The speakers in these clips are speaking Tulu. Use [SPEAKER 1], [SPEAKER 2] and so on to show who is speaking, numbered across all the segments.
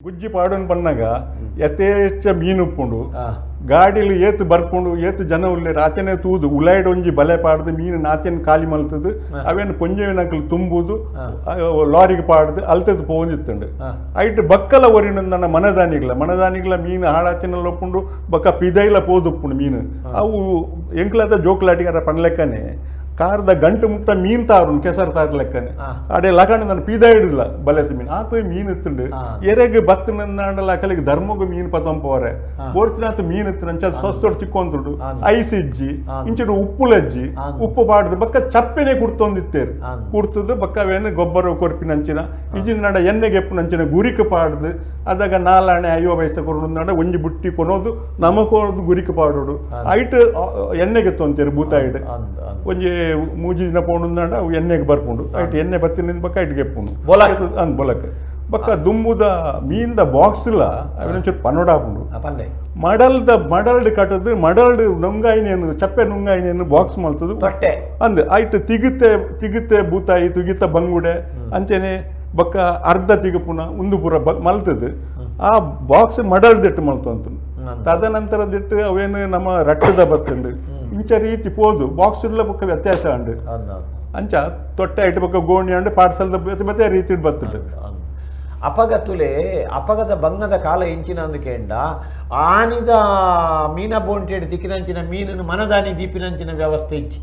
[SPEAKER 1] ಗುಜ್ಜಿ ಪಾಡೊಂದು ಬನ್ನಗ ಯಥೇಚ್ಛ ಮೀನು ಉಪ್ಪುಂಡು. ಗಾಡಿಲು ಏತ್ ಬರ್ಪುಂಡು, ಏತ್ ಜನ ಉಲ್ಲೆರ್, ಆಚೆನೆ ತೂದು ಉಲಾಯ್ಡ್ ಒಂಜಿ ಬಲೆ ಪಾಡ್ದು ಮೀನು ನಾಚೆನ್ ಖಾಲಿ ಮಲ್ತದು ಅವೇನು ಪೊಂಜೆವಿನಕುಲು ತುಂಬುದು ಲಾರಿಗೆ ಪಾಡ್ದು ಅಲ್ತದ್ದು ಪೋವೊಂದಿತ್ತುಂಡು. ಐಟ್ ಬಕ್ಕಲ ಒರಿನಂದನ ಮನದಾನಿಗ್ಲ ಮನದಾನಿಗ್ಲ ಮೀನು ಹಾಳಾಚಿನಲ್ಲ ಉಪ್ಪುಂಡು, ಬೊಕ್ಕ ಪಿದೈಲ ಪೋದುಪ್ಪುಂಡು ಮೀನು. ಅವು ಎಂಕ್ಲಾದ ಜೋಕ್ಲಾಟಿಗಾರ ಪನ್ಲೆಕ್ಕನೆ ಕಾರ್ದ ಗಂಟು ಮುಟ್ಟ ಮೀನ್ ತಾರುಂಡು, ಕೆಸರು ತಾರು ಲೆಕ್ಕನೆ. ಅಡೆ ಲಕಣ ನನ್ನ ಪೀದ ಹಿಡಿಲ್ಲ ಬಲೆತ ಮೀನು ಆತ ಮೀನು ಇತ್ತುಂಡು. ಎರೆಗ್ ಬತ್ತಿನಂದಾಂಡಲ ಅಕಲಿಗೆ ಧರ್ಮಗ್ ಮೀನು ಪತಂಪೋರೆ ಬೋರ್ಚಿನಾತ ಮೀನು ಇತ್ತು ಅಂಚ ಸ್ವಸ್ಥೊಡು ಚಿಕ್ಕೊಂತುಂಡು. ಐಸ್ ಇಜ್ಜಿ, ಇಂಚಿಡು ಉಪ್ಪುಲಜ್ಜಿ. ಉಪ್ಪು ಪಾಡ್ದು ಬಕ್ಕ ಚಪ್ಪೆನೆ ಕುಡ್ತೊಂದಿತ್ತೇರು. ಕುಡ್ತದು ಬಕ್ಕ ಅವೇನು ಗೊಬ್ಬರ ಕೊರ್ಪಿನಂಚಿನ ಇಜ್ಜಿನ ನಡ ಎಣ್ಣೆಗೆ ಎಪ್ಪುನಂಚಿನ ಗುರಿಕ್ ಪಾಡ್ದು ಅದಾಗ ನಾಲಾಣೆ 50 ಪೈಸೆ ಕೊರೊಂದಾಂಡ ಒಂಜಿ ಬುಟ್ಟಿ ಕೊನೋದು ನಮಕೋದು ಗುರಿಕ್ ಪಾಡೋಡು. ಐಟ್ ಎಣ್ಣೆಗೆ ತೊಂತೇರು ಬೂತಾಯಿಡ್.
[SPEAKER 2] ಅಂದ್ ಅಂದ್.
[SPEAKER 1] ಒಂಜಿ ಮೂಜಿ ದಿನ ಪೋಂಡುಂದಾಂಡ ಅವು ಎಣ್ಣೆಗೆ ಬರ್ಪುಂಡು. ಐಟ್ ಎಣ್ಣೆ ಬತ್ತಿನ ಬಕ್ಕ ಐಟ್ಗೆ ಎಪ್ಪುಂಡು.
[SPEAKER 2] ಬೊಲಕ್.
[SPEAKER 1] ಅಂದ್ ಬೊಲಕ್. ಬಕ್ಕ ದುಂಬುದ ಮೀನ್ದ ಬಾಕ್ಸ್ಲ ಅವೆನೊಂಚೂರು ಪನೊಡಾಪುಂಡು.
[SPEAKER 2] ಪನ್ಲೆ.
[SPEAKER 1] ಮಡಲ್ದ ಮಡಲ್ಡ್ ಕಟ್ಟದು ಮಡಲ್ಡ್ ನುಂಗಾಯಿನೇನು ಚಪ್ಪೆ ನುಂಗಾಯಿನೇನು ಬಾಕ್ಸ್ ಮಲ್ತದು.
[SPEAKER 2] ತೊಟ್ಟೆ.
[SPEAKER 1] ಅಂದ್ ಐಟ್ ತಿಗುತ್ತೆ ತಿಗುತ್ತೆ ಬೂತಾಯಿ, ತುಗಿತ ಬಂಗುಡೆ, ಅಂಚೆನೆ ಬೊಕ್ಕ ಅರ್ಧ ತಿಗುಪುನ ಉಂದು ಪೂರ ಮಲ್ತದು ಆ ಬಾಕ್ಸ್ ಮಡಲ್ ದಿಟ್ಟು ಮಲ್ತೊಂತು. ತದನಂತರ ದಿಟ್ಟು ಅವೇನು ನಮ್ಮ ರಟ್ಟದ ಬತ್ತುಂಡು. ಇಂಚ ರೀತಿ ಪೋದು ಬಾಕ್ಸ್ ಬೊಕ್ಕ ವ್ಯತ್ಯಾಸ ಉಂಡು.
[SPEAKER 2] ಅಂದ್ ಅಂದ್.
[SPEAKER 1] ಅಂಚ ತೊಟ್ಟೆ ಐಟ್ ಬೊಕ್ಕ ಗೋಣಿ ಅಂಡು ಪಾರ್ಸಲ್ದ ಬೇತೆ ಬೇತೆ ರೀತಿ ಬತ್ತುಂಡು.
[SPEAKER 2] ಅಂದ್. ಅಪಗ ತುಲೆ ಅಪಗದ ಬಂಗದ ಕಾಲ ಎಂಚಿನ ಅಂದ್ ಕೇಂಡ ಆನಿದ ಮೀನ ಬೋಂಟೆಡ್ ತಿಕ್ಕಿನಂಚಿನ ಮೀನನ್ನು ಮನದಾನಿ ದೀಪಿನಂಚಿನ ವ್ಯವಸ್ಥೆ ಇಚ್ಚಿ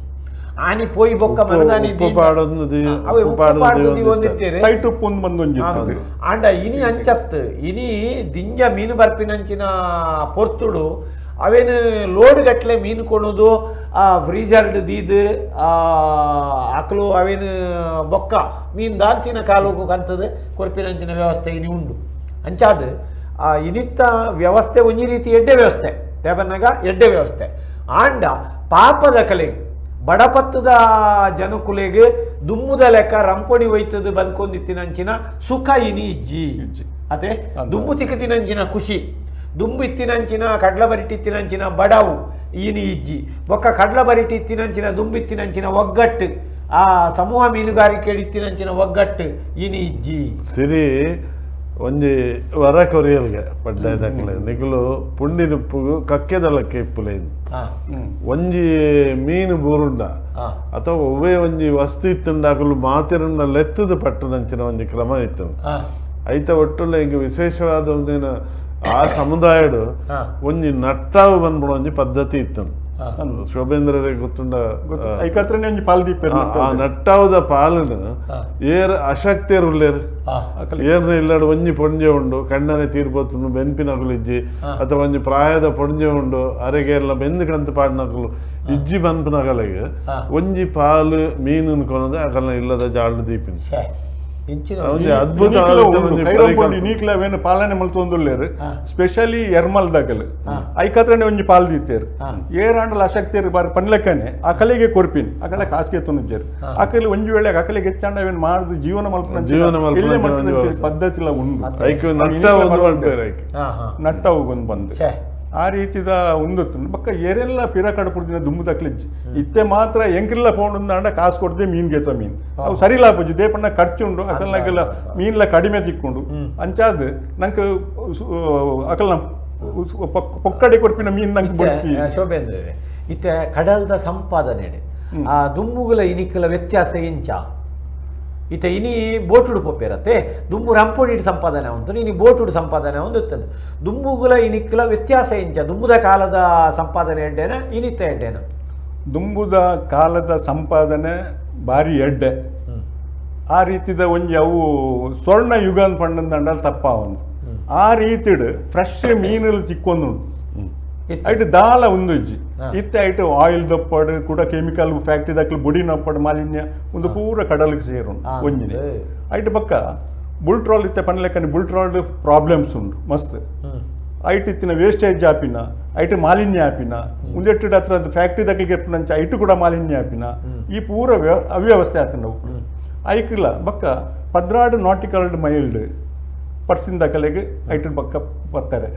[SPEAKER 2] ಆನಿ ಪೋಯಿ ಬೊಕ್ಕ
[SPEAKER 3] ಉಪ್ಪು-
[SPEAKER 2] ಮನದಾನಿ
[SPEAKER 3] ಉಪ್ಪು ಪಾಡೊಂದು
[SPEAKER 2] ಅವೆ
[SPEAKER 3] ಉಪ್ಪು
[SPEAKER 2] ಉಪ್ಪು
[SPEAKER 3] ಪಾಡ್ದು
[SPEAKER 2] ಪಾಡ್ದು
[SPEAKER 3] ದೀವೊಂದಿತ್ತೆರ್.
[SPEAKER 2] ದೀವೊಂದಿತ್ತೆರ್.
[SPEAKER 1] ಟೈಟ್ ಉಪ್ಪು ಒಂದು ಬಂದು ಒಂಜಿ ಇತ್ತುಂಡು.
[SPEAKER 2] ಆಂಡ ಇನಿ ಅಂಚತ್ ಇನಿ ದಿಂಜ ಮೀನು ಬರ್ಪಿನಂಚಿನ ಪೊರ್ತುಡು ಅವೇನು ಲೋಡ್ ಗಟ್ಲೆ ಮೀನು ಕೊಣುದು ಆ ಫ್ರೀಜರ್ಡ್ ದೀದ್ ಆ ಅಕ್ಲು ಅವೇನು ಬೊಕ್ಕ ಮೀನು ದಾಂತಿನ ಕಾಲುಗು ಕಂತದ ಕೊರ್ಪಿನಂಚಿನ ವ್ಯವಸ್ಥೆ ಇನಿ ಉಂಡು. ಅಂಚಾದ್ ಆ ಇನಿತ್ತ ವ್ಯವಸ್ಥೆ ಒಂಜಿ ರೀತಿ ಎಡ್ಡೆ ವ್ಯವಸ್ಥೆ ದೇವನಗ ಎಡ್ಡೆ ವ್ಯವಸ್ಥೆ. ಆಂಡ ಪಾಪದ ಕಲೆಗೆ ಬಡಪತ್ತದ ಜನಕುಲೆಗ್ ದುಮ್ಮುದ ಲೆಕ್ಕ ರಂಪೊಡಿ ಒಯ್ತದ ಬದುಕೊಂದಿತ್ತಿನಂಚಿನ ಸುಖ ಇನಿ ಇಜ್ಜಿ.
[SPEAKER 1] ಇಜ್ಜಿ.
[SPEAKER 2] ಅತೆ.
[SPEAKER 1] ಅಂದ.
[SPEAKER 2] ದುಂಬು ತಿಕ್ಕತಿನಂಚಿನ ಖುಷಿ, ದುಂಬು ಇತ್ತಿನಂಚಿನ ಕಡ್ಲ ಬರಿಟಿತ್ತಿನಂಚಿನ ಬಡವು ಇನಿ ಇಜ್ಜಿ. ಬೊಕ್ಕ ಕಡ್ಲ ಬರಿಟಿತ್ತಿನಂಚಿನ ದುಂಬಿತ್ತಿನಂಚಿನ ಒಗ್ಗಟ್ಟು, ಆ ಸಮೂಹ ಮೀನುಗಾರಿಕೆ ಇತ್ತಿನಂಚಿನ ಒಗ್ಗಟ್ಟು ಇನಿ ಇಜ್ಜಿ.
[SPEAKER 3] ಸಿರಿ ಒಂಜಿ ವರ ಕೊರಿಯಲ್ಗೆ ಪಡ್ಡಾಯ್ದಕ್ಲೆ ನಿಕುಲು ಪುಂಡಿನುಪ್ಪುಗು ಕಕ್ಕೆದಲಕ್ಕೆ ಇಪ್ಪುಲೆ. ಒಂಜಿ ಮೀನು ಬೂರುಂಡ ಅಥವಾ ಒವ್ವೇ ಒಂಜಿ ವಸ್ತು ಇತ್ತುಂಡ ಅಕುಲು ಮಾತಿರುಂಡ ಲೆತ್ತದ ಪಟ್ಟುನಂಚಿನ ಒಂಜಿ ಕ್ರಮ ಇತ್ತು. ಐತ ಒಟ್ಟುಲ ಇಂಕ ವಿಶೇಷವಾದ ಒಂದಿನ ಆ ಸಮುದಾಯಡು ಒಂಜಿ ನಟ್ಟಾವು ಬಂದ್ಬಿಡ ಒಂಜಿ ಪದ್ಧತಿ ಇತ್ತು. ಶೋಭೇಂದ್ರರಿಗೆ ಗೊತ್ತುಂಡ?
[SPEAKER 1] ಗೊತ್ತು. ಐಕತ್ರನೇ ಒಂಜಿ ಪಾಲ್ ದೀಪೆರ್.
[SPEAKER 3] ಆ ನಟ್ಟಾವುದ ಪಾಲನು ಏರ್ ಅಶಕ್ತಿಯರ್ ಉಲ್ಲೇರು, ಏರ್ನ ಇಲ್ಲಡ್ ಒಂಜಿ ಪೊಂಜೆ ಉಂಡು, ಕಣ್ಣನೆ ತೀರ್ಪೋತುಂಡು, ಬೆನ್ಪಿನಕುಲು ಇಜ್ಜಿ, ಅಥವಾ ಒಂಜಿ ಪ್ರಾಯದ ಪೊಂಜೆ ಉಂಡು, ಅರೆಗೆ ಎಲ್ಲ ಬೆಂದು ಕಂತು ಪಾಡ್ನಕುಲು ಇಜ್ಜಿ ಬನ್ಪಿನಕಲೆಗ್ ಒಂಜಿ ಪಾಲು ಮೀನು ಕೊನದ ಅಕಲ್ನ ಇಲ್ಲದ ಜಾಡು ದೀಪಿನ.
[SPEAKER 2] ಛೇ, ಇಂಚಿನ
[SPEAKER 3] ಒಂಜಿ ಅದ್ಭುತ ಒಂಜಿ ಪರಿಕಲ್ಪನೆ.
[SPEAKER 1] ನೀಕ್ಲ ಅವೇನು ಪಾಲನೆ ಮಲ್ತೊಂದುಲ್ಲೆರ್. ಸ್ಪೆಷಲಿ ಎರ್ಮಲ್ ದಕಲ್ ಐಕತ್ರನೇ ಒಂಜಿ ಪಾಲ್ ದೀತೆರ್. ಏರಾಂಡಲ ಅಶಕ್ತಿಯರ್ ಬಾರಿ ಪನ್ಲೆಕ್ಕನೆ ಅಕಲೆಗೆ ಕೊರ್ಪಿನ್. ಅಕಲೆ ಕಾಸ್ಗೆ ತುನುಜ್ಜೆರ್. ಅಕಲೆ ಒಂಜಿ ವೇಳೆ ಅಕಲೆಗೆ ಹೆಚ್ಚಾಂಡ ಅವೇನು ಮಾಡುದು ಜೀವನ ಮಲ್ಪುನ
[SPEAKER 3] ಜೀವನ ಮಲ್ಪುನ
[SPEAKER 1] ಎಲ್ಯ
[SPEAKER 3] ಒಂಜಿ
[SPEAKER 1] ಮಲ್ಪುನ
[SPEAKER 3] ವ್ಯವಸ್ಥೆ.
[SPEAKER 1] ಪದ್ಧತಿಲ ಉಂಡು.
[SPEAKER 3] ಐಕ್ ನಟ್ಟಾವು ಒಂದು ಪನ್ಪೆರ್ ಐಕ್.
[SPEAKER 2] ಹಾ ಹಾ
[SPEAKER 1] ನಟ್ಟವು ಒಂದು ಬಂದು
[SPEAKER 2] ಛೇ.
[SPEAKER 1] ಆ ರೀತಿದ ಉಂದುತ್ತುಂಡು. ಬೊಕ್ಕ ಏರೆಲ್ಲ ಪಿರ ಕಡಪುಡ್ದಿನ ದುಂಬು ತಕ್ಲಿಜ್ಜಿ. ಇತ್ತೆ ಮಾತ್ರ ಎಂಕ್ರಿಲ್ಲ ಪೋಂಡುಂದಾಂಡ ಕಾಸು ಕೊಡ್ದೆ ಮೀನ್ ಗೆತ ಮೀನ್ ಅವು ಸರಿ ಲಾಪುಜಿ. ದೇಪಣ್ಣ ಖರ್ಚು ಉಂಡು, ಅಕಲ್ನಗೆಲ್ಲ ಮೀನ್ಲ ಕಡಿಮೆ ತಿಕ್ಕೊಂಡು. ಅಂಚಾದ್ ನಂಕ್ ಅಕಲ್ನ ಪೊಕ್ಕಡೆ ಕೊರ್ಪಿನ ಮೀನ್ ನಂಗೆ ಬೊಡ್ಚಿ.
[SPEAKER 2] ಶೋಭೇಂದ್ರ, ಇತ್ತೆ ಕಡಲ್ದ ಸಂಪಾದನೆ ಆ ದುಂಬುಗುಲ ಇನಿಕ್ಕಲ ವ್ಯತ್ಯಾಸ ಇಂಚ? ಇತ್ತೆ ಇನಿ ಬೋಟುಡು ಪೋಪೇರತ್ತೆ. ದುಂಬು ರಂಪೊಡಿಡ್ ಸಂಪಾದನೆ ಉಂಟು, ಇನಿ ಬೋಟುಡು ಸಂಪಾದನೆ ಒಂದು ಇತ್ತಂದು. ದುಂಬುಗುಲ ಇನಿಕ್ಕಲ ವ್ಯತ್ಯಾಸ ಇಂಚ? ದುಂಬುದ ಕಾಲದ ಸಂಪಾದನೆ ಎಡ್ಡೇನ, ಇನಿತ್ತ ಎಡ್ಡೇನ?
[SPEAKER 1] ದುಂಬುದ ಕಾಲದ ಸಂಪಾದನೆ ಭಾರಿ ಎಡ್ಡೆ. ಆ ರೀತಿದ ಒಂಜಿ ಅವು ಸ್ವರ್ಣ ಯುಗ ಅಂತ ಪಂಡಂದಂಡಲ್ ತಪ್ಪ ಒಂದು. ಆ ರೀತಿಡ್ ಫ್ರೆಶ್ ಮೀನುಲು ಚಿಕ್ಕೊಂದುಂಡು. ಐಟ್ ದಾಲ ಉಂದು ಇಜ್ಜಿ. ಇತ್ತೆ ಐಟ್ ಆಯಿಲ್ ದೊಪ್ಪಡು ಕೂಡ ಕೆಮಿಕಲ್ ಫ್ಯಾಕ್ಟ್ರಿ ದಕ್ಲು ಬುಡಿ ನೊಪ್ಪಡು ಮಾಲಿನ್ಯ ಒಂದು ಪೂರ ಕಡಲಿಗೆ ಸೇರುಂಡು. ಒಂಜಿನೆ ಐಟ್ ಬಕ್ಕ ಬುಲ್ಟ್ರಾಲ್ ಇತ್ತೆ ಪನ್ಲೆಕ್ಕನೆ ಬುಲ್ಟ್ರಾಲ್ ಪ್ರಾಬ್ಲಮ್ಸ್ ಉಂಡು ಮಸ್ತ್. ಐಟ್ ಇತ್ತಿನ ವೇಸ್ಟೇಜ್ ಆಪಿನ, ಐಟ್ ಮಾಲಿನ್ಯ ಆಪಿನ ಉಂದೆಟ್ಟು ಹತ್ರ ಫ್ಯಾಕ್ಟ್ರಿ ದಕ್ಲಿಗೆ ಎಪ್ಪುನಂಚ ಐಟು ಕೂಡ ಮಾಲಿನ್ಯ ಆಪಿನ ಈ ಪೂರ ಅವ್ಯವಸ್ಥೆ ಆತಂಡ. ಐಕ್ಲ ಬಕ್ಕ 12 ನಾಟಿಕಲ್ ಮೈಲ್ಡ್ ಪರ್ಸಿನ್ ದಕಲೆಗ್ ಐಟ್ ಬಕ್ಕ ಬರ್ತಾರೆ.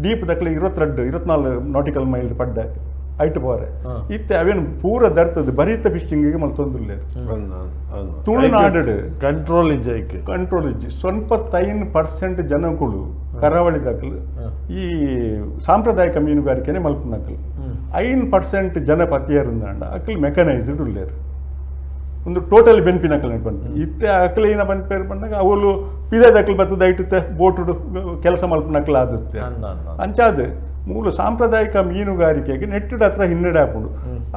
[SPEAKER 1] ಡೀಪ್ ದಕಲೆ 22 24 ನಾಟಿಕಲ್ ಮೈಲ್ ಪಡ್ಡೆ ಐಟ್ ಪೋರೆ. ಇತ್ತೆ ಅವೇನು ಪೂರ ದರ್ತದ ಬರೀತ ಫಿಶಿಂಗ್ ಮಲ್ತೊಂದುಲ್ಲೆರ್. ತುಳುನಾಡು
[SPEAKER 3] ಕಂಟ್ರೋಲ್ ಇಜ್ಜಿ ಐಕ್.
[SPEAKER 1] ಕಂಟ್ರೋಲ್ ಇಜ್ಜಿ. ಸ್ವಲ್ಪ 5% ಜನಕುಲು ಕರಾವಳಿದಕಲು ಈ ಸಾಂಪ್ರದಾಯಿಕ ಮೀನುಗಾರಿಕೆನೆ ಮಲ್ಪುನಕಲು 5% ಜನ ಪತಿಯರುಂದಾಂಡ ಅಕಲ್ ಮೆಕನೈಸ್ಡ್ ಉಲ್ಲೇರು ಒಂದು ಟೋಟಲ್ ಬೆನ್ಪಿನಕಲ್ ಪನ್ಪಿ ಇತ್ತೆ ಅಕಲ್ ಏನ ಪನ್ಪೇರು ಪನ್ನಾಗ ಅವಳು ಪಿದದಕಲ್ ಬತ್ತದ ಐಟುತ್ತೆ ಬೋಟುಡು ಕೆಲಸ ಮಲ್ಪುನಕಲ್ ಆದುತ್ತೆ. ಅಂಚಾದ ಮೂಲ ಸಾಂಪ್ರದಾಯಿಕ ಮೀನುಗಾರಿಕೆಗೆ ನೆಟ್ಟುಡು ಹತ್ರ ಹಿನ್ನಡೆ ಹಾಕೊಂಡು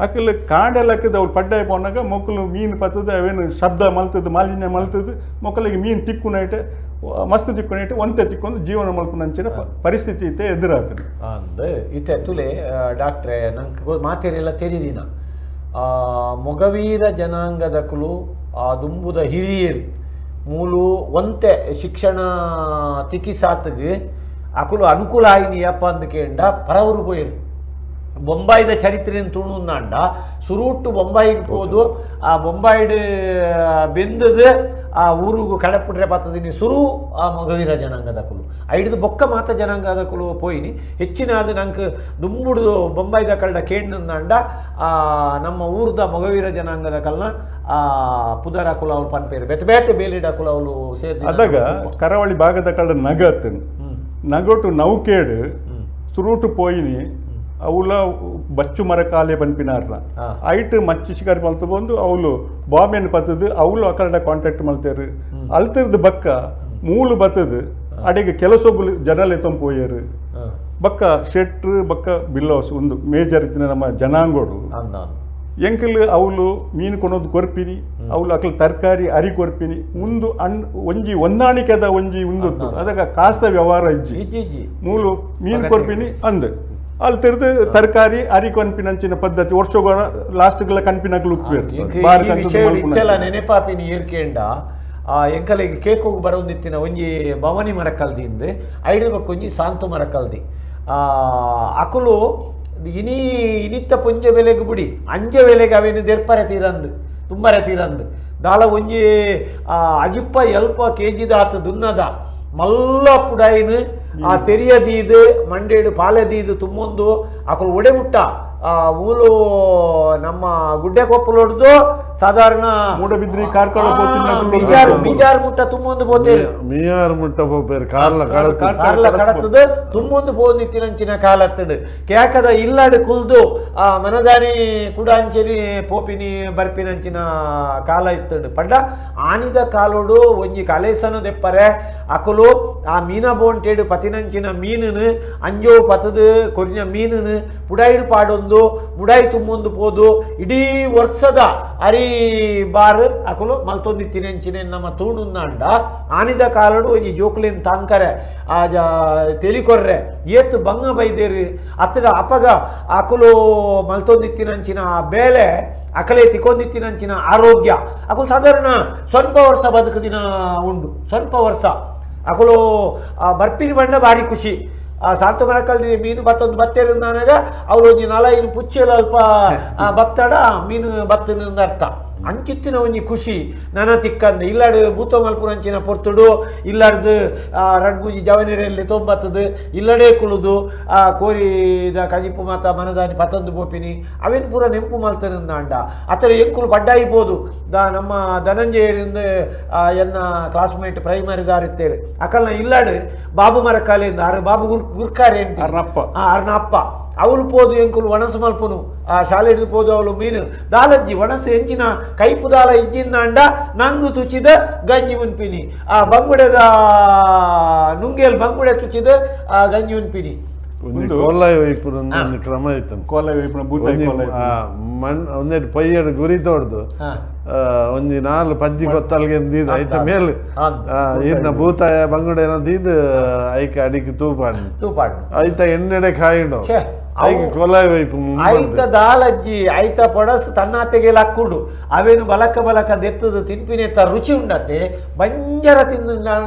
[SPEAKER 1] ಅಕಲ್ ಕಾಂಡೆಲಕ್ಕದ ಅವ್ರು ಪಡ್ಡಾಯ ಪೋನಾಗ ಮೊಕ್ಕಲು ಮೀನು ಪತ್ತದ ಅವೇನು ಶಬ್ದ ಮಲ್ತದ್ದು ಮಾಲಿನ್ಯ ಮಲ್ತದ್ದು ಮೊಕ್ಕಲಿಗೆ ಮೀನು ತಿಕ್ಕು ನೈಟೆ ಮಸ್ತ್ ತಿಕ್ಕು ನೈಟೆ ಒಂತೆ ತಿಕ್ಕೊಂದು ಜೀವನ ಮಲ್ಪುನಂಚಿನ ಪರಿಸ್ಥಿತಿ ಇತ್ತೆ ಎದುರಾಗ್ತದೆ.
[SPEAKER 2] ಅಂದ್ ಇತ್ತೆ ತುಲೆ ಡಾಕ್ಟ್ರೆ ನಂಗೆ ಮಾತೆರೆಲ್ಲ ತೆರಿದಿನ ಮೊಗವೀರ ಜನಾಂಗದಕುಲು ಆ ದುಂಬುದ ಹಿರಿಯರು ಮೂಲು ಒಂತೆ ಶಿಕ್ಷಣ ತಿಕಿಸಾತ್ಗ್ ಅಕುಲು ಅನುಕೂಲ ಆಯಿನಿ ಯಪ್ಪ ಅಂದ್ಕೇಂಡ ಪರವರು ಪೋಯರು. ಬೊಂಬಾಯಿದ ಚರಿತ್ರೆಯನ್ನು ತುಣುಂದಾಂಡ ಸುರೂಟ್ಟು ಬೊಂಬಾಯಿಗೆ ಪೋದು ಆ ಬೊಂಬಾಯಿಡ್ ಬೆಂದದು ಆ ಊರುಗು ಕಡಪುಟ್ರೆ ಪತ್ತದಿನಿ ಸುರು ಆ ಮೊಗವೀರ ಜನಾಂಗದಕುಲು ಐಡ್ದು ಬೊಕ್ಕ ಮಾತ ಜನಾಂಗದಕುಲು ಪೋಯಿನಿ ಹೆಚ್ಚಿನ ಅದು ನಂಗೆ ದುಂಬುಡ್ದು ಬೊಂಬಾಯಿದ ಕಳ್ಳ ಕೇಂದ್ರಂದಾಂಡ ಆ ನಮ್ಮ ಊರ್ದ ಮೊಗವೀರ ಜನಾಂಗದ ಕಲ್ನ ಆ ಪುದರ ಕುಲ ಅವ್ರು ಪನ್ಪೇರು ಬೇತೆ ಬೇತೆ ಬೇಲಿಡ ಕುಲ ಅವಳು ಸೇರಿ.
[SPEAKER 1] ಅದಾಗ ಕರಾವಳಿ ಭಾಗದ ಕಳ್ಳ ನಗತ್ತನ್ ನಗೋಟು ನೌಕೇಡು ಸುರೂಟು ಪೋಯಿನಿ ಅವುಲ ಬಚ್ಚು ಮರಕಾಲೆ ಪನ್ಪಿನಾರ್ನ ಐಟ್ ಮಚ್ಚಿ ಶಿಕಾರಿ ಮಲ್ತು ಬಂದು ಅವಳು ಬಾಂಬೆನ್ ಪತ್ತದು ಅವಳು ಅಕಲ್ಡ ಕಾಂಟ್ಯಾಕ್ಟ್ ಮಲ್ತೇರು ಅಲ್ತಿರ್ದು ಬಕ್ಕ ಮೂಲು ಬತ್ತದು ಅಡೆಗೆ ಕೆಲಸೊಬ್ಬಲು ಜನಲೆ ಪೋಯರು ಬಕ್ಕ ಶೆಟ್ರು ಬಕ್ಕ ಬಿಲ್ಲೋಸ್ ಒಂದು ಮೇಜರ್ ಇತ್ತಿನ ನಮ್ಮ ಜನಾಂಗೋಡು ಎಂಕಲ್ ಅವಳು ಮೀನು ಕೊನೋದು ಕೊರ್ಪಿನಿ ಅವಳು ಅಕಲ್ ತರಕಾರಿ ಅರಿ ಕೊರ್ಪಿನಿ ಮುಂದು ಅಣ್ ಒಂಜಿ ಹೊಂದಾಣಿಕೆದ ಒಂಜಿ ಉಂದೊತ್ತು ಅದಕ್ಕೆ ಕಾಸ್ತ ವ್ಯವಹಾರ ಇಜ್ಜಿ ಮೂಲು ಮೀನು ಕೊರ್ಪಿನಿ ಅಂದ್ ಅಲ್ಲಿ ತೆರೆದು ತರಕಾರಿ ಅರಿ ಕನ್ಪಿನಂಚಿನ ಪದ್ಧತಿ ವರ್ಷಗಳ ಲಾಸ್ಟ್ಗೆಲ್ಲ ಕನ್ಪಿನಕಲು ಉಪ್ಪೇರು.
[SPEAKER 2] ನೆನೆಪಾಪಿನಿ ಏರ್ಕೇಂಡ ಆ ಎಂಕಲಿಗೆ ಕೇಕೋಗು ಬರೋಂದಿತ್ತಿನ ಒಂಜಿ ಭವನಿ ಮರಕಲ್ದಿಂದು ಐದು ಬೊಕ್ಕ ಒಂಜಿ ಸಾಂತು ಮರಕಲ್ದಿ ಅಕುಲು ಇನಿ ಇನಿತ್ತ ಪೊಂಜೆ ಬೆಲೆಗೆ ಬುಡಿ ಅಂಜೆ ಬೆಲೆಗೆ ಅವೇನು ದೆರ್ಪರೆ ತೀರಂದು ತುಂಬರೆ ತೀರಂದು ದಾಲ ಒಂಜಿ ಅಜಿಪ್ಪ ಎಲ್ಪ ಕೆ ಜಿದಾತ ದುನ್ನದ ಮಲ್ಲ ಪುಡೈನ್ ಆ ತೆರಿಯದೀದು ಮಂಡೇಡು ಪಾಲೆದೀದು ತುಮ್ಮೊಂದು ಅಕುಲು ಒಡೆ ಮುಟ್ಟ ಆ ಮೂಲು ನಮ್ಮ ಗುಡ್ಡೆ ಕೊಪ್ಪಲೊಡ್ದು ಸಾಧಾರಣ
[SPEAKER 1] ಮೂಡಬಿದ್ರಿ ಕಾರ್ಕಳ
[SPEAKER 2] ಬಿಜಾರ್ ಬಿಜಾರ್ ಮುಟ್ಟ ತುಮ್ಮೊಂದು ಪೋತೇರು
[SPEAKER 3] ಮೀಯಾರ್ ಮುಟ್ಟ ಪೋಪೇರು ಕಾರ್ಲ ಕಡತ
[SPEAKER 2] ಕಾರ್ಲ ಕಡತದ ತುಮ್ಮೊಂದು ಪೋಂದಿತ್ತಿನಂಚಿನ ಕಾಲತ್ತಡು ಕೇಕದ ಇಲ್ಲಾಡು ಕುಲ್ದು ಆ ಮನದಾನಿ ಕುಡಾಂಚಿನಿ ಪೋಪಿನಿ ಬರ್ಪಿನಂಚಿನ ಕಾಲ ಇತ್ತಡು ಪಂಡ ಆನಿದ ಕಾಲೋಡು ಒಂಜಿ ಕಲೇಸನು ದೆಪ್ಪರೆ ಅಕುಲು ಆ ಮೀನ ಬೋಂಟೇಡು ಪತಿನಂಚಿನ ಮೀನುನು ಅಂಜೋ ಪತದು ಕೊರಿನ ಮೀನುನು ಪುಡಾಯಿಡು ಪಾಡೊಂದು ಮುಡಾಯಿ ತುಮ್ಮೊಂದು ಪೋದು ಇಡೀ ವರ್ಷದ ಅರಿ ಬಾರ್ ಅಕುಲು ಮಲ್ತೊಂದಿತ್ತಿನಂಚಿನ ನಮ್ಮ ತೂಣುಂದಾಂಡ ಆನಿದ ಕಾಲಡು ಒಂಜಿ ಜೋಕುಲಿನ್ ತಾಂಕರೆ ಆ ತೆಲಿಕೊರ್ರೆ ಏತ್ ಬಂಗ ಬೈದೇರು ಅತ್ತಡ ಅಪಗ ಅಕುಲು ಮಲ್ತೊಂದಿತ್ತಿನಂಚಿನ ಆ ಬೇಲೆ ಅಕಲೆ ತಿಕ್ಕೊಂದಿತ್ತಿನಂಚಿನ ಆರೋಗ್ಯ ಅಕುಲು ಸಾಧಾರಣ ಸ್ವಲ್ಪ ವರ್ಷ ಬದುಕು ದಿನ ಉಂಡು ಸ್ವಲ್ಪ ವರ್ಷ ಅಕುಲು ಆ ಬರ್ಪಿನ ಬಣ್ಣ ಭಾರಿ ಖುಷಿ ಆ ಸಾಂತು ಮರಕಲ್ದಿ ಮೀನು ಬತ್ತೊಂದು ಬತ್ತೇರು ಅವಳು ಒಂಜಿ ನಾಲೈದು ಪುಚ್ಚೆಲು ಅಲ್ಪ ಬತ್ತಡ ಮೀನು ಬತ್ತನ ಅರ್ಥ ಅಂಚಿತ್ತಿನ ಒಂಜಿ ಖುಷಿ ನನ ತಿಕ್ಕಂದು ಇಲ್ಲಾಡು ಭೂತ ಮಲ್ಪುನಂಚಿನ ಪೊರ್ತುಡು ಇಲ್ಲಾಡ್ದು ರಡ್ಡ್ ಮೂಜಿ ಜವನಿರಲ್ಲಿ ತೊಂಬತ್ತದು ಇಲ್ಲಡೇ ಕುಲುದು ಆ ಕೋರಿದ ಕಜಿಪು ಮಾತ ಮನದಾನಿ ಪತ್ತೊಂದು ಪೋಪಿನಿ ಅವೇನು ಪೂರ ನೆಂಪು ಮಲ್ತನಂದಾಂಡ ಅತರ ಎಂಕುಲು ಪಡ್ಡಾಯಿಪೋದು the ನಮ್ಮ ಧನಂಜಯರಿಂದ ಎನ್ನ ಕ್ಲಾಸ್ಮೇಟ್ ಪ್ರೈಮರಿ ದಾರಿತ್ತೇರು ಅಕಲ್ನ ಇಲ್ಲಾಡು ಬಾಬು ಮರಕಾಲಿಂದ ಆರು ಬಾಬು ಗುರ್ಕಾರೆ ಅಂತ ಅರ್ನ ಅಪ್ಪ ಅವಳು ಪೋದು ಎಂಕುಲು ಒಣಸು ಮಲ್ಪುನು ಆ ಶಾಲೆ ಹಿಡಿದು ಪೋದು ಅವಳು ಮೀನು ದಾಲಜ್ಜಿ ಒಣಸು ಎಂಚಿನ ಕೈಪು ದಾಲ ಇಜ್ಜಿಂದಾಂಡ ನಂಗು ತುಚಿದ ಗಂಜಿ ಉನ್ಪಿನಿ ಆ ಬಂಗುಡೆದ ನುಂಗೇಲ್ ಬಂಗುಡೆ ತುಚಿದ ಆ ಗಂಜಿ ಉನ್ಪಿನಿ.
[SPEAKER 3] ಒಂಜಿ ಕೋಲಾಯಿ ಒಯ್ಪುನ ಒಂಜಿ ಕ್ರಮ ಇತ್ತು.
[SPEAKER 1] ಕೋಲಾಯಿ ಒಯ್ಪುನ ಬೂತಾಯಿ ಕೋಲಾಯಿ
[SPEAKER 3] ಮಣ್ ಒಂದೆಟ್ ಪೊಯ್ಯಡ್ ಗುರಿ ತೋಡ್ದು ಒಂಜಿ ನಾಲ್ ಪಜ್ಜಿ ಕೊತ್ತಲ್ಗೆ ದೀದ್ ಐತ ಮೇಲ್ ಇರ್ನ ಬೂತಾಯ ಬಂಗುಡೆ ದೀದ್ ಐಕ ಅಡಿಕ್ ತೂಪಾಡ್
[SPEAKER 2] ತೂಪಾಡ್
[SPEAKER 3] ಐತ ಎಣ್ಣೆಡೆ ಕಾಯಿಡು ಐಕ್ ಕೋಲಾಯಿ ಒಯ್ಪು
[SPEAKER 2] ಐತ ದಾಲಜ್ಜಿ ಐತ ಪೊಡಸು ತನ್ನಾತೆಗೆ ಲಕ್ಕುಂಡು ಅವೇನು ಬಲಕ ಬಲಕ ದೆತ್ತದು ತಿನ್ಪಿನೆತ್ತ ರುಚಿ ಉಂಡತ್ತೆ ಬಂಜರ ತಿಂದು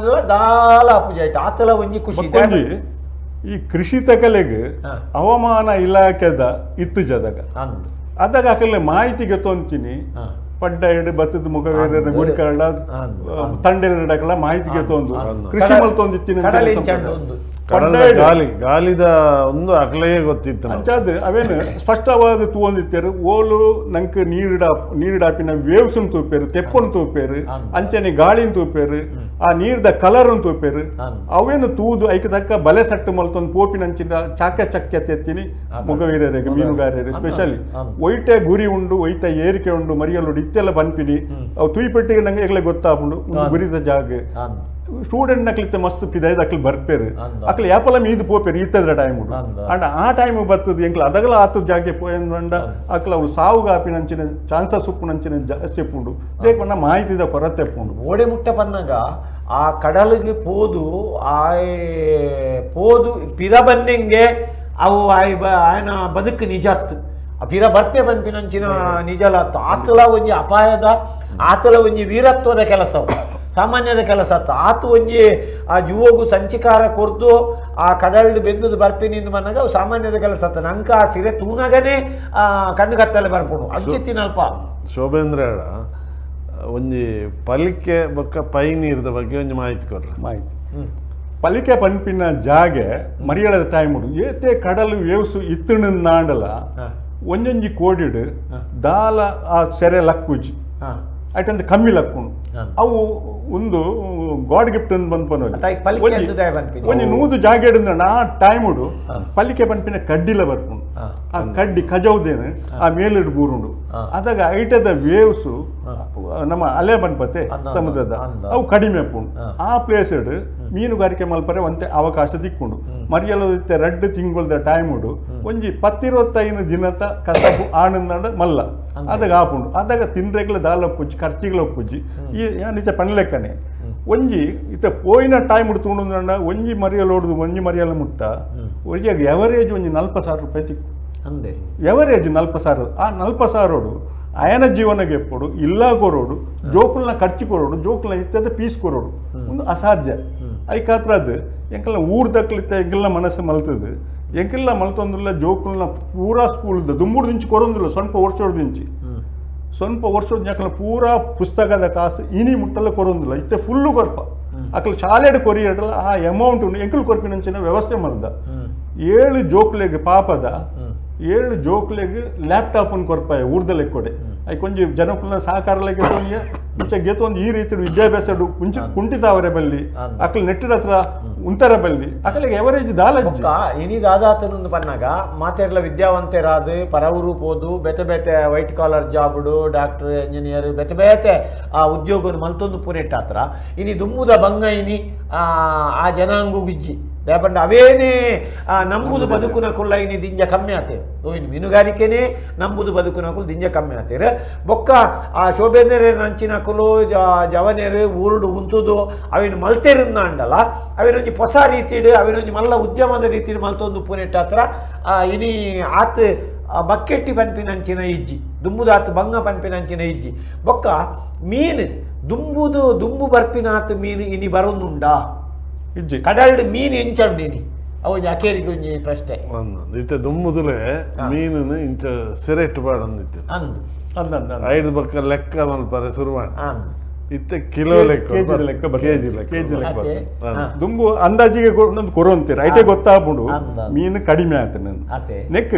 [SPEAKER 2] ದಾಲ ಪೂಜೆ ಆಯ್ತು ಆತಲ ಒಂಜಿ ಖುಷಿ.
[SPEAKER 1] ಈ ಕೃಷಿ ತಕಲೆಗ್ ಹವಾಮಾನ ಇಲಾಖೆದ ಇತ್ತು ಜದಾಗ ಅದಾಗ ಅಕಲೆ ಮಾಹಿತಿಗೆ ತೊಂಚಿನಿ ಪಡ್ಡ ಎಡು ಬತ್ತದ ಮುಖ ಗುಡಿಕರಳ ತಂಡೆಲ ಮಾಹಿತಿಗೆ ತೊಂದು ಕೃಷಿ ಮಲ್ತೊಂದಿತ್ತಿನ
[SPEAKER 3] ಗಾಲಿ ಗಾಲಿದ ಒಂದು ಅಕ್ಲೆಯೇ ಗೊತ್ತಿತ್ತು.
[SPEAKER 1] ಅಂಚಾದ್ ಅವೇನು ಸ್ಪಷ್ಟವಾದ ತೂವೊಂದಿತ್ತೇರು ಓಲು ನಂಕ್ ನೀರಿಡಾಪಿನ ವೇವ್ಸ್ ತೂಪೇರು, ತೆಪ್ಪನ್ ತೂಪೇರು, ಅಂಚನೆ ಗಾಳಿನ ತೂಪೇರು, ಆ ನೀರ್ದ ಕಲರ್ ತೂಪೇರು. ಅವೇನು ತೂದು ಐಕ್ ತಕ್ಕ ಬಲೆ ಸಟ್ಟು ಮಲ್ತೊಂದು ಪೋಪಿನಂಚಿನ ಚಾಕ ಚಕ್ಯತೆ ಎತ್ತೀನಿ ಮೊಗವೀರರಿಗೆ, ಮೀನುಗಾರರಿಗೆ ಸ್ಪೆಷಲಿ. ಒಯ್ಟೆ ಗುರಿ ಉಂಡು, ಒಯ್ತ ಏರಿಕೆ ಉಂಡು, ಮರಿಯಲ್ಲುಡು ಇತ್ತೆಲ್ಲ ಪನ್ಪಿನಿ. ಅವು ತುಯಿಪೆಟ್ಟಿಗೆ ನಂಗೆ ಈಗಲೇ ಗೊತ್ತಾಪುಂಡು ಗುರಿದ ಜಾಗ. ಸ್ಟೂಡೆಂಟ್ ನಕ್ಲಿತ್ತೆ ಮಸ್ತ್ ಪಿದಾಯ್ದ ಅಕ್ಲು ಬರ್ಪೇರು, ಅಕ್ಲು ಯಾಪಲ ಮೀದು ಪೋಪೇರು ಇತ್ತದ್ರ ಟೈಮ್. ಅಂಡ ಆ ಟೈಮ್ ಬರ್ತದೆ ಎಂಕ್ಲ ಅದಗಲ ಆತದ ಜಾಗೆ ಪೋಯಂಡ ಅಕ್ಲ ಅವ್ರು ಸಾವುಗಾಪಿನಂಚಿನ ಚಾನ್ಸಸ್ ಉಪ್ಪುನಂಚಿನ ಜಾಸ್ತಿ ಉಪ್ಪುಂಡು. ದೇಕ್ ಮಾಹಿತಿದ ಕೊರತೆ ಉಪ್ಪುಂಡು.
[SPEAKER 2] ಓಡೆ ಮುಟ್ಟ ಪನ್ನಾಗ ಆ ಕಡಲಿಗೆ ಪೋದು ಆಯ್ ಪೋದು ಪಿರ ಬನ್ನಿಂಗೆ ಅವು ಆಯ್ ಆಯನ ಬದುಕು ನಿಜಾತ್ ಪಿರ ಬರ್ಪೆ ಪನ್ಪಿನಂಚಿನ ನಿಜಲಾತ್ತು. ಆತಲ ಒಂಜಿ ಅಪಾಯದ, ಆತಲ ಒಂಜಿ ವೀರತ್ವದ ಕೆಲಸ, ಸಾಮಾನ್ಯದ ಕೆಲಸ. ಆತು ಒಂಜಿ ಆ ಜುವೋಗು ಸಂಚಿಕಾರ ಕೊರ್ದು ಆ ಕಡಲ್ದು ಬೆಂದದು ಬರ್ಪಿನಿಂದ ಮನ್ನಾಗ ಅವು ಸಾಮಾನ್ಯದ ಕೆಲಸ. ಆತ ನಂಕ ಆ ಸಿರೆ ತೂನಗನೇ ಆ ಕಣ್ಣು ಕತ್ತಲೆ ಬರ್ಪುಂಡು ಅಂಚಿತ್ತಿನಲ್ಪ.
[SPEAKER 3] ಶೋಭೇಂದ್ರ ಒಂಜಿ ಪಲಿಕೆ ಬೊಕ್ಕ ಪೈ ನೀರ್ದ ಬಗ್ಗೆ ಒಂಜಿ ಮಾಹಿತಿ ಕೊರ್ಲ.
[SPEAKER 1] ಮಾಹಿತಿ ಪಲಿಕೆ ಪನ್ಪಿನ ಜಾಗೆ ಮರಿಯಳದ ಟೈಮ್ ಏತೆ ಕಡಲು ವೇವ್ಸು ಇತ್ತಣ ನಾಂಡಲ ಒಂಜೊಂಜಿ ಕೋಡಿಡು ದಾಲ ಆ ಸೆರೆ ಲಕ್ಕುಜಿ ಐಟಂತ ಕಮ್ಮಿ ಲಕ್ಕುಂಡು. ಅವು ಒಂದು ಗಾಡ್ ಗಿಫ್ಟ್ ಅಂತ ಬಂದ್ಪನ ಒಂಜಿ 100 ಜಾಗೆ ಆ ಟೈಮುಡು ಪಲಿಕೆ ಪನ್ಪಿನ ಕಡ್ಡಿಲ ಬರ್ಪುಂಡು. ಆ ಕಡ್ಡಿ ಕಜೌದೇನು ಆ ಮೇಲಿಡು ಬೂರುಂಡು. ಅದಾಗ ಐಟದ ವೇವ್ಸ್ ನಮ್ಮ ಅಲೆ ಬನ್ಪತೆ ಸಮುದ್ರದ ಅವು ಕಡಿಮೆ ಆಪುಂಡು. ಆ ಪ್ಲೇಸ್ ಮೀನುಗಾರಿಕೆ ಮಲ್ಪರೆ ಒಂತೆ ಅವಕಾಶ ದಿಕ್ಕುಂಡು. ಮರಿಯಲ ರಡ್ಡು ತಿಂಗಳದ ಟೈಮುಡು ಒಂಜಿ 10-25 ದಿನದ ಕಸಬು ಆನಂದ ಮಲ್ಲ ಅದಾಗ ಆಪುಂಡು. ಅದಾಗ ತಿಂದ್ರೆಗ್ಲ ದಾಲ ಒಪ್ಪುಜ್ಜಿ, ಖರ್ಚಿಗಳ ಒಪ್ಪುಜ್ಜಿ. ಈ ನಿಜ ಪನ್ಲೆಕ್ಕನೆ ಒಂಜಿ ಇತ್ತ ಪೋಯಿನ ಟೈಮ್ ತೂಂಡ ಒಂಜಿ ಮರಿಯಲ್ ಹೊಡ್ದು ಒಂಜಿ ಮರಿಯಲ ಮುಟ್ಟ ಒಂಜಿ ಎವರೇಜ್ ಒಂಜಿ 40,000 ರೂಪಾಯಿ ತಿಕ್ಕು.
[SPEAKER 2] ಅಂದೆ
[SPEAKER 1] ಎವರೇಜ್ 40,000. ಆ 40,000 ಅಯನ ಜೀವನಗೆ ಎಪ್ಪೊಡು, ಇಲ್ಲ ಕೊರೋಡು, ಜೋಕುಲ್ನ ಖರ್ಚು ಕೊರೋಡು, ಜೋಕುಲ್ನ ಇತ್ತದ ಪೀಸ್ ಕೊರೋಡು ಒಂದು ಅಸಾಧ್ಯ. ಐಕಾತ್ರ ಅದು ಎಂಕಲ್ನ ಊರು ದಕ್ಕಲಿತ್ತ ಎಂಕಲ್ನ ಮನಸ್ಸು ಮಲ್ತದು. ಎಂಕೆಲ್ಲ ಮಲ್ತೊಂದುಲ್ಲ ಜೋಕುಲ್ನ ಪೂರಾ ಸ್ಕೂಲ್ದ ದುಂಬುಡು ದಿಂಚಿ ಕೊರೊಂದುಲ್ಲ. ಸ್ವಲ್ಪ ವರ್ಷೋಡು ದಿಂಚಿ ಸ್ವಲ್ಪ ವರ್ಷದ ಯಾಕಂದ್ರೆ ಪೂರಾ ಪುಸ್ತಕದ ಕಾಸು ಇನಿ ಮುಟ್ಟಲ್ಲ ಕೊರೊಂದಿಲ್ಲ. ಇತ್ತೆ ಫುಲ್ಲು ಕೊರ್ಪ ಅಕ್ಲು ಶಾಲೆಡ್ ಕೊರಿಯಡಲ್ಲ ಆ ಅಮೌಂಟ್ ಎಂಕಲ್ ಕೊರ್ಪಿನಂಚಿನ ವ್ಯವಸ್ಥೆ ಮಲ್ದ. 7 ಜೋಕ್ಲೆಗ್ ಪಾಪದ 7 ಜೋಕ್ಲೆಗ್ ಲ್ಯಾಪ್ಟಾಪ್ ಕೊರ್ಪಾಯ ಊರ್ದಲೆ ಕೊಡೆ. I ಕೊಂಚ ಜನಕುಲ್ನ ಸಹಕಾರ ಇಂಚ ಗೆತೊಂದು ಈ ರೀತಿ ವಿದ್ಯಾಭ್ಯಾಸ ಕುಂಠಿತ ಅವರೇ ಬಲ್ಲಿ ಅಕ್ಲು ನೆಟ್ಟಿನ ಹತ್ರ ಉಂತರ ಬಲ್ಲಿ ಅಕಲಿಗೆ ಎವರೇಜ್ ದಾಲಜ್ಜಿ.
[SPEAKER 2] ಇನಿ ದಾದಾತನೊಂದು ಪನ್ನಾಗ ಮಾತೆರ್ಲ ವಿದ್ಯಾವಂತೆರಾದು ಪರವರು ಪೋದು ಬೇತೆ ಬೇತೆ ವೈಟ್ ಕಾಲರ್ ಜಾಬುಡು ಡಾಕ್ಟರ್ ಇಂಜಿನಿಯರ್ ಬೇತೆ ಬೇತೆ ಆ ಉದ್ಯೋಗ ಮಲ್ತೊಂದು ಪುನೆಟ್ಟಾತ್ರ. ಇನಿ ದುಮ್ಮುದ ಬಂಗ ಇನಿ ಆ ಜನಾಂಗು ಗಿಜ್ಜಿ ದಾಪಂಡ ಅವೇನೇ ನಂಬುದು ಬದುಕುನ ಕುಲ್ಲ ಇನಿ ದಿಂಜ ಕಮ್ಮಿ ಆತೇರು. ಇನ್ನು ಮೀನುಗಾರಿಕೆನೇ ನಂಬುದು ಬದುಕುನ ಕುಲ್ ದಿಂಜ ಕಮ್ಮಿ ಆತೇರು. ಬೊಕ್ಕ ಆ ಶೋಭೇಂದ್ರ ನಂಚಿನ ಕುಲು ಜವನೇರು ಊರುಡು ಉಂತುದು ಅವೇನು ಮಲ್ತೇರುಂದಾಂಡಲ ಅವೇನೊಂಜಿ ಹೊಸ ರೀತಿಡು ಅವೇನೊಂಜಿ ಮಲ್ಲ ಉದ್ಯಮದ ರೀತಿಡು ಮಲ್ತೊಂದು ಪುನೆಟ್ಟಾತ್ರ. ಇನಿ ಆತ್ ಬಕ್ಕೆಟ್ಟಿ ಪನ್ಪಿನಂಚಿನ ಇಜ್ಜಿ, ದುಂಬುದಾತು ಬಂಗ ಪನ್ಪಿನಂಚಿನ ಇಜ್ಜಿ. ಬೊಕ್ಕ ಮೀನು ದುಂಬುದು ದುಂಬು ಬರ್ಪಿನಾತ್ ಮೀನು ಇನಿ ಬರೋದುಂಡಾ
[SPEAKER 1] ಇಜ್ಜಿ.
[SPEAKER 2] ಕಡಲ್ಡ್ ಮೀನು ಎಂಚುಂಡು ಇನಿ ಅವು ಅಕೇರಿಗೆ ಒಂಜಿ ಪ್ರಶ್ನೆ.
[SPEAKER 3] ಇತ್ತೆ ದುಂಬುದುಲೆ ಮೀನುನು ಇಂಚ ಸಿರೆಟ್ ಪಾಡೊಂದಿತ್ತು
[SPEAKER 2] ಅಂದು
[SPEAKER 3] ಐದು ಬೊಕ್ಕ ಲೆಕ್ಕ ಮಲ್ಪರೆ ಶುರು. ಇತ್ತೆ ಕಿಲೋ ಲೆಕ್ಕ
[SPEAKER 1] ಕೆಜಿ ಲೆಕ್ಕ ದುಂಬು ಅಂದಾಜಿಗೆ ಕೊರೊಂತೀರ ಐಟೆ ಗೊತ್ತಾಪುಂಡು ಮೀನು ಕಡಿಮೆ ಆಯ್ತು. ನೆಕ್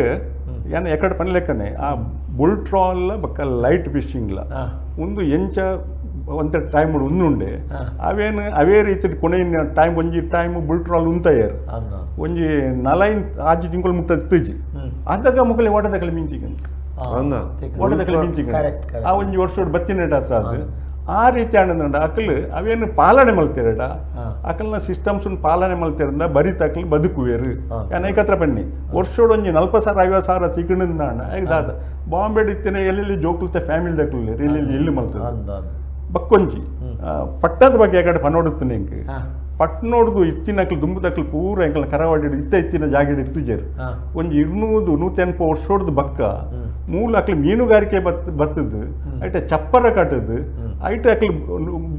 [SPEAKER 1] ಯಾನ್ ಎಕಡೆ ಪನ್ಲೆಕ್ಕನೆ ಆ ಬುಲ್ ಟ್ರಾಲ್ ಬೊಕ್ಕ ಲೈಟ್ ಫಿಶಿಂಗ್ಲ ಒಂದು ಎಂಚ ಒಂತೆ ಟೈಮ್ ಉಂದುಂಡೆ ಅವೇನು ಅವೇ ರೀತಿ ಕೊನೆಯ ಟೈಮ್ ಒಂಜಿ time bull trawl ಉಂತಯ್ಯಾರು ಒಂಜಿ ನಲೈನ್ ಆಜಿ ತಿಂಗಳು ಮುಟ್ಟ ಇತ್ತಿಜಿ. ಅದಾಗ ಮುಗಲೆ ಓಟದಕಲೆ ಮೀನ್ ಓಟದಕಲೆ ಮೀನ್ ಆ ಒಂಜಿ ವರ್ಷ ಬತ್ತಿನ ಹತ್ರ ಅದು ಆ ರೀತಿ ಆನಂದ ಅಕಲ್ ಅವೇನು ಪಾಲನೆ ಮಲ್ತಿರಡ ಅಕಲ್ನ ಸಿಸ್ಟಮ್ಸ್ ಪಾಲನೆ ಮಲ್ತಿರಂದ ಬರಿ ತಕಲ್ ಬದುಕುವೇರು. ಏಕತ್ರ ಬನ್ನಿ ವರ್ಷೋಡು ಒಂಜಿ 40,000 50,000 ತಿಕ್ಕಣಿಂದಾಣ ದಾದ ಬಾಂಬೆ ಇತ್ತೇನೆ ಎಲ್ಲೆಲ್ಲಿ ಜೋಕ್ಲುತ್ತೆ ಫ್ಯಾಮಿಲಿ ದಕ್ಲು ಎಲ್ಲೆಲ್ಲಿ ಎಲ್ಲಿ ಮಲ್ತದೆ ಬಕ್ಕೊಂಜಿ ಪಟ್ಟದ ಬಗ್ಗೆ ಯಾಕಡೆ ಪನೋಡುತ್ತನೆ ಇಂಕ್ ಪಟ್ನೋಡ್ದು ಇತ್ತಿನಕ್ಲು ದುಂಬುದಕ್ಲು ಪೂರ ಎಂಕಲ್ನ ಕರಾವಳಿ ಇತ್ತ ಇತ್ತಿನ ಜಾಗೆಡ್ ಇತ್ತಿಜೇರು ಒಂಜಿ 200 180 ವರ್ಷೋಡ್ದು ಬಕ್ಕ ಮೂಲ ಅಕ್ಲು ಮೀನುಗಾರಿಕೆ ಬತ್ತದು ಐಟ ಚಪ್ಪರ ಕಟ್ಟದು ಐಟ ಅಕ್ಲು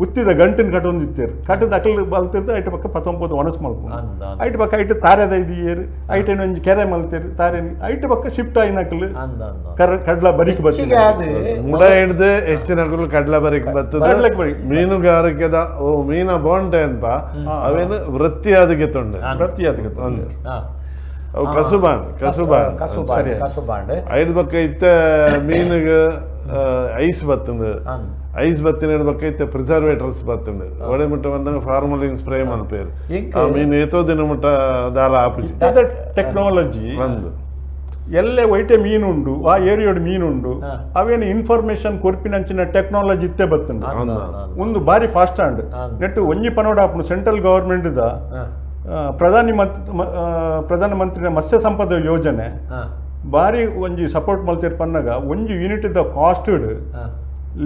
[SPEAKER 1] ಬುತ್ತಿದ ಗಂಟಿನ ಕಟ್ಟೊಂದಿತ್ತೇರು ಕಟ್ಟದ ಅಕ್ಲು ಬಲ್ತಿರ್ದು ಐಟ ಪಕ್ಕ ಪತ್ತೊಂಬತ್ತು ಒಣಸ್ ಮಲ್ಪು
[SPEAKER 2] ಅಂದ್ ಅಂದ್.
[SPEAKER 1] ಐಟ ಪಕ್ಕ ಐಟ ತಾರೆದ ಇದಿಯೇರು ಐಟ ಒಂಜಿ ಕೆರೆ ಮಲ್ತೇರು ತಾರೆ ಐಟ ಪಕ್ಕ ಶಿಫ್ಟ್ ಆಯಿನಕ್ಲು
[SPEAKER 2] ಅಂದ್ ಅಂದ್.
[SPEAKER 1] ಕಡ್ಲ ಬರಿಕ್
[SPEAKER 2] ಹೆಚ್ಚಿಗೆ
[SPEAKER 1] ಬತ್ತಿನ
[SPEAKER 2] ಅದು
[SPEAKER 3] ಮುಡ ಹಿಡ್ದು ಹೆಚ್ಚಿನಕುಲು ಕಡ್ಲೆ ಬರಿಕ್ ಬತ್ತದ
[SPEAKER 1] ಕಡ್ಲೆಗ್ ಬರಿಕ್.
[SPEAKER 3] ಮೀನುಗಾರಿಕೆದ ಓ ಮೀನ ಬೋಂಟೆ ಅನ್ಪ ಅವೇನು ವೃತ್ತಿ ಅದಕ್ಕೆ ತೊಂಡೆ
[SPEAKER 1] ಪ್ರತಿ ಅದಕ್ಕೆ ತೊಂದ್ರೆ.
[SPEAKER 2] ಹಾ.
[SPEAKER 3] ಅವು ಕಸುಬಾಂಡ್ ಕಸುಬಾಂಡ್
[SPEAKER 2] ಕಸುಬಾಂಡ್
[SPEAKER 1] ಸರಿ.
[SPEAKER 2] ಕಸುಬಾಂಡ್
[SPEAKER 3] ಐದು ಬಕ್ಕ ಇತ್ತ ಮೀನುಗ ಐಸ್ ಬತ್ತಂದು
[SPEAKER 2] ಅಂದ್.
[SPEAKER 3] ಐಸ್ ಬತ್ತಿನ ಬಕ್ಕ ಇತ್ತ ಪ್ರಿಸರ್ವೇಟರ್ಸ್ ಬತ್ತಂಡು ಒಡೆ ಮುಟ್ಟ ಬಂದಾಗ ಫಾರ್ಮಲಿನ್ ಸ್ಪ್ರೇ ಮಲ್ಪೇರು
[SPEAKER 2] ಎಂಕ್
[SPEAKER 3] ಆ ಮೀನು ಏತೋ ದಿನ ಮುಟ್ಟ ದಾಲ ಆಪುಜಿ
[SPEAKER 1] ಟೆಕ್ನಾಲಜಿ
[SPEAKER 3] ಒಂದು
[SPEAKER 1] ಎಲ್ಲೆ ವೈಟೆ ಮೀನುಂಡು ಆ ಏರಿಯೋಡು ಮೀನುಂಡು
[SPEAKER 2] ಹಾ.
[SPEAKER 1] ಅವೇನು ಇನ್ಫಾರ್ಮೇಶನ್ ಕೊರ್ಪಿನಂಚಿನ ಟೆಕ್ನಾಲಜಿ ಇತ್ತೆ ಬತ್ತುಂಡು
[SPEAKER 2] ಅಂದ್ ಅಂದ್ ಅಂದ್.
[SPEAKER 1] ಒಂದು ಬಾರಿ ಫಾಸ್ಟ್ ಅಂಡ್
[SPEAKER 2] ಅಂದ್.
[SPEAKER 1] ನೆಟ್ಟು ಒಂಜಿ ಪನೋಡ ಆಪುಂಡು ಸೆಂಟ್ರಲ್ ಗವರ್ಮೆಂಟ್ ದ
[SPEAKER 2] ಹಾ.
[SPEAKER 1] ಪ್ರಧಾನಿ ಪ್ರಧಾನ ಮಂತ್ರಿನ ಮತ್ಸ್ಯ ಸಂಪದ ಯೋಜನೆ
[SPEAKER 2] ಹಾ.
[SPEAKER 1] ಬಾರಿ ಒಂಜಿ ಸಪೋರ್ಟ್ ಮಲ್ತಿರ್ ಪನ್ನಗ ಒಂಜಿ unit the cost
[SPEAKER 2] ಹಾ.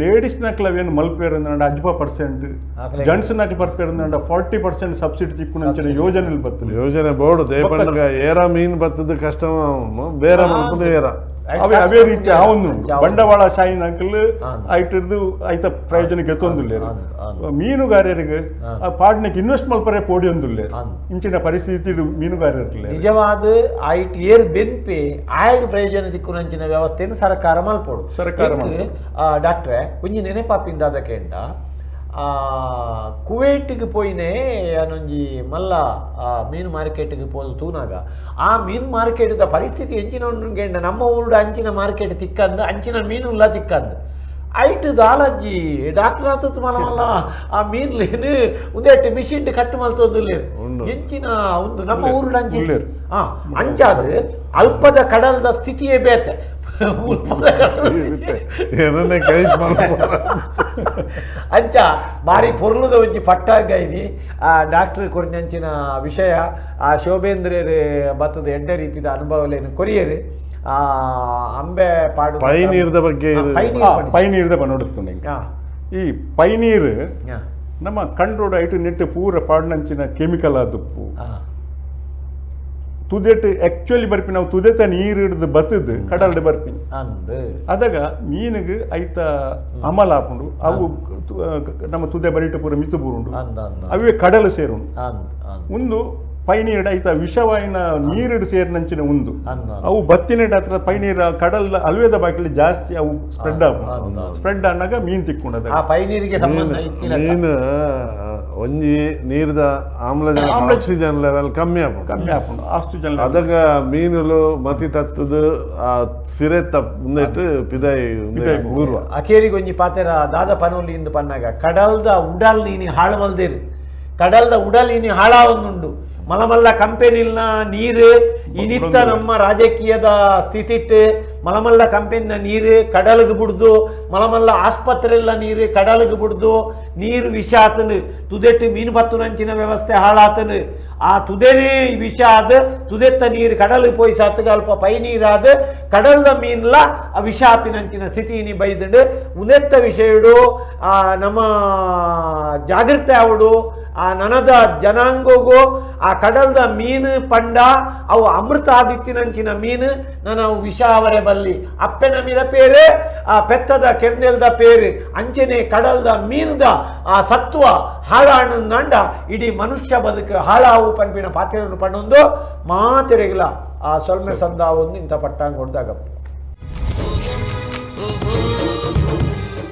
[SPEAKER 1] ಲೇಡೀಸ್ ನಕ್ಲ ಅವೇನು ಮಲ್ಪೇರ್ ಅಂದ್ರ ಅಜ್ಬ ಪರ್ಸೆಂಟ್
[SPEAKER 2] ಆಕಲೆ
[SPEAKER 1] ಜೆಂಟ್ಸ್ ನಕ್ಲ ಬರ್ಪೇರ್ ಅಂದ್ರ 40% ಸಬ್ಸಿಡಿ ತಿಕ್ಕುನಂಚಿನ ಯೋಜನೆ ಬರ್ತದೆ.
[SPEAKER 3] ಯೋಜನೆ ಬೋರ್ಡು ದೇಪಣ್ಣಗ ಏರ ಮೀನು ಬತ್ತದ ಕಷ್ಟ ಬೇರೆ ಮಲ್ಪುನ ಏರ
[SPEAKER 1] ಅವೇ ಅವೇ ರೀತಿ ಆವೊಂದುಂಡು ಬಂಡವಾಳ ಶಾಹಿ ನಕಲ್
[SPEAKER 2] ಆಂದ್.
[SPEAKER 1] ಐಟಿರ್ದು ಐತ ಪ್ರಯೋಜನಕ್ಕೆ ಎತ್ತೊಂದುಲ್ಲೇರು
[SPEAKER 2] ಆಂದ್, ಆಂದ್.
[SPEAKER 1] ಮೀನುಗಾರರಿಗೆ ಆ ಪಾಡ್ನಕ್ಕೆ ಇನ್ವೆಸ್ಟ್ ಮಲ್ಪರೆ ಪೋಡಿಯೊಂದುಲ್ಲೇರು
[SPEAKER 2] ಆಂದ್.
[SPEAKER 1] ಇಂಚಿನ ಪರಿಸ್ಥಿತಿ ಮೀನುಗಾರರಿಲ್ಲ.
[SPEAKER 2] ನಿಜವಾದ ಐಟ್ ಏರ್ ಬೆನ್ಪೆ ಆಯಗ್ ಪ್ರಯೋಜನ ದಿಕ್ಕುನಂಚಿನ ವ್ಯವಸ್ಥೆಯನ್ನು ಸರ್ಕಾರ ಮಲ್ಪೋಡು.
[SPEAKER 1] ಸರ್ಕಾರ
[SPEAKER 2] ಎಂಕ್, ಡಾಕ್ಟ್ರೆ ಒಂಜಿ ನೆನೆಪಾಪಿಂದ ಅದಕ್ಕೆಂಡ ಕುವೈಟ್ಗೆ ಪೋಯಿನೆ ಅನ್ನೊಂಜಿ ಮಲ್ಲ ಮೀನು ಮಾರ್ಕೆಟ್ಗೆ ಪೋದು ತೂನಾಗ ಆ ಮೀನು ಮಾರ್ಕೆಟ್ದ ಪರಿಸ್ಥಿತಿ ಎಂಚಿನ ಉಂಡು ನಮ್ಮ ಊರುಡು ಅಂಚಿನ ಮಾರ್ಕೆಟ್ ತಿಕ್ಕಂದು ಅಂಚಿನ ಮೀನುಲ್ಲ ತಿಕ್ಕಂದು ಐಟ್ ದಾಲಜ್ಜಿ ಡಾಕ್ಟರ್ ಆತತ್ ಮಲ್ಲ ಮಲ್ಲ ಆ ಮೀನ್ಲೇನು ಉಂದೆಟ್ ಮಿಷಿನ್ ಕಟ್ ಮಲ್ತೊಂದುಲ್ಲೇರು
[SPEAKER 3] ಉಂಡು.
[SPEAKER 2] ಎಂಚಿನ ಒಂದು ನಮ್ಮ ಊರುಡು ಅಂಚಿ
[SPEAKER 1] ಉಲ್ಲೇರು.
[SPEAKER 2] ಆ ಅಂಚಾದ ಅಲ್ಪದ ಕಡಲದ ಸ್ಥಿತಿಯೇ ಬೇತೆ ಉಲ್ಪದ ಕಡಲದ
[SPEAKER 3] ಏನನ್ನೇ ಕೈ ಮಲ್ಪ
[SPEAKER 2] ಅಂಚ ಬಾರಿ ಪೊರ್ಲುದ ಒಂಜಿ ಪಟ್ಟಾಗ ಇದಿ ಆ ಡಾಕ್ಟರ್ ಕೊರಿನಂಚಿನ ವಿಷಯ ಆ ಶೋಭೇಂದ್ರರು ಬತ್ತದ ಎಡ್ಡೆ ರೀತಿದ ಅನುಭವಲೇನು ಕೊರಿಯರು ಆ ಅಂಬೆ ಪಾಡು
[SPEAKER 3] ಪೈನೀರ್ದ ಬಗ್ಗೆ ಇದು.
[SPEAKER 2] ಪೈನೀರ್ ಪಡಿ.
[SPEAKER 1] ಪೈನೀರ್ದ ಬನ್ನೊಡುತ್ತುಂಡು
[SPEAKER 2] ಆ,
[SPEAKER 1] ಈ ಪೈನೀರ್
[SPEAKER 2] ಆ,
[SPEAKER 1] ನಮ್ಮ ಕಣ್ರೋಡ್ ಐಟು ನೆಟ್ಟು ಪೂರ ಪಾಡ್ನಂಚಿನ ಕೆಮಿಕಲ್ ಆದುಪ್ಪು
[SPEAKER 2] ಆ,
[SPEAKER 1] ತುದೆಟ್ ಆಕ್ಚುಲಿ ಬರ್ಪಿ ನಾವು ತುದೆತ ನೀರು ಹಿಡ್ದು ಬತ್ತದು ಕಡಲ್ಡ್ ಬರ್ಪಿನಿ
[SPEAKER 2] ಅಂದ್
[SPEAKER 1] ಅದಾಗ ಮೀನಿಗೆ ಐತ ಅಮಲ ಆಪುಂಡು ಅವು ನಮ್ಮ ತುದೆ ಬರಿಟ ಪೂರ ಮಿತ್ತು ಬೂರುಂಡು
[SPEAKER 2] ಅಂದ್ ಅಂದ್
[SPEAKER 1] ಅವೇ ಕಡಲು ಸೇರುಂಡು
[SPEAKER 2] ಅಂದ್ ಅಂದ್
[SPEAKER 1] ಒಂದು ಪೈನೀರ್ ಐತ ವಿಷವಾಯಿನ ನೀರಿಡು ಸೇರಿನಂಚಿನ ಉಂದು
[SPEAKER 2] ಅಂದ್ ಅಂದ್.
[SPEAKER 1] ಅವು ಬತ್ತಿನೇಟ ಹತ್ರ ಪೈನೀರ ಕಡಲ್ ಅಲ್ವೇದ ಬಾಕಿಲಿ ಜಾಸ್ತಿ ಅವು ಸ್ಪ್ರೆಡ್
[SPEAKER 2] ಅಂದ್
[SPEAKER 1] ಆಪುಂಡು
[SPEAKER 2] ಅಂದ್.
[SPEAKER 1] ಸ್ಪ್ರೆಡ್ ಆನಾಗ ಮೀನು ತಿಕ್ಕೊಂಡದ
[SPEAKER 2] ಆ ಪೈನೀರಿಗೆ ಸಂಬಂಧ ಇತ್ತಿಲ್ಲ
[SPEAKER 3] ಮೀನು ಒಂಜಿ ನೀರ್ದ ಆಮ್ಲಜನಕ ಆಕ್ಸಿಜನ್ ಲೆವೆಲ್ ಕಮ್ಮಿ ಆಪುಂಡು
[SPEAKER 1] ಕಮ್ಮಿ ಆಪುಂಡು ಆಕ್ಸಿಜನ್
[SPEAKER 3] ಅದಗ ಮೀನುಲು ಮತಿ ತತ್ತದು ಆ ಸಿರೆ ತಪ್ ಮುಂದೆಟ್ಟು ಪಿದಾಯಿ
[SPEAKER 1] ಪಿದಾಯಿ
[SPEAKER 3] ಊರ್ವ
[SPEAKER 2] ಅಕೇರಿಗೊಂಜಿ ಪಾತೆರ ದಾದ ಪನೊಲಿ ಇಂದು ಪನ್ನಾಗ ಕಡಲ್ದ ಉಡಲ್ ನೀನಿ ಹಾಳು ಮಲ್ದೇರು ಕಡಲ್ದ ಉಡಲ್ ಇನಿ ಹಾಳಾವೊಂದುಂಡು ಮಲಮಲ್ಲ ಕಂಪೆನಿಲ್ನ ನೀರು ಇನಿತ್ತ ನಮ್ಮ ರಾಜಕೀಯದ ಸ್ಥಿತಿಟ್ಟು ಮಲಮಲ್ಲ ಕಂಪೆನಿನ ನೀರು ಕಡಲ್ಗೆ ಬಿಡ್ದು ಮಲಮಲ್ಲ ಆಸ್ಪತ್ರೆಲ್ಲ ನೀರು ಕಡಲ್ಗೆ ಬಿಡ್ದು ನೀರು ವಿಷ ಆತನು ತುದೆಟ್ಟು ಮೀನು ಬತ್ತುನಂಚಿನ ವ್ಯವಸ್ಥೆ ಹಾಳಾತನು ಆ ತುದೆನೇ ವಿಷ ಆದ ತುದೆತ್ತ ನೀರು ಕಡಲು ಪೋಯಿ ಸಾತುಗ ಅಲ್ಪ ಪೈ ನೀರಾದ ಕಡಲ್ದ ಮೀನ್ಲ ಆ ವಿಷ ಆಪಿನಂಚಿನ ಸ್ಥಿತಿ ಇನಿ ಬೈದುಂಡು ಉನೆತ್ತ ವಿಷಯಡು ಆ ನಮ್ಮ ಜಾಗೃತೆ ಆವಡು ಆ ನನದ ಜನಾಂಗೋಗು ಆ ಕಡಲ್ದ ಮೀನು ಪಂಡ ಅವು ಅಮೃತ ಆದಿತ್ತಿನಂಚಿನ ಮೀನು ನಾನು ಅವು ವಿಷ ಅವರೆ ಬಲ್ಲಿ ಅಪ್ಪೆನ ಮೀನ ಪೇರು ಆ ಪೆತ್ತದ ಕೆರ್ನೆಲ್ದ ಪೇರು ಅಂಚನೆ ಕಡಲ್ದ ಮೀನುದ ಆ ಸತ್ವ ಹಾಳಾಣಂಡ ಇಡೀ ಮನುಷ್ಯ ಬದುಕು ಹಾಳಾವು ಪನ್ಪಿನ ಪಾತ್ರೆಯನ್ನು ಪಣ್ಣೊಂದು ಮಾತೆರೆಗಿಲ್ಲ ಆ ಸೊಲ್ಮೆ ಸಂದಾವೊಂದು ಇಂಥ ಪಟ್ಟಾಂಗ ಹೊಡೆದಾಗಪ್ಪ.
[SPEAKER 4] Oh, oh, oh.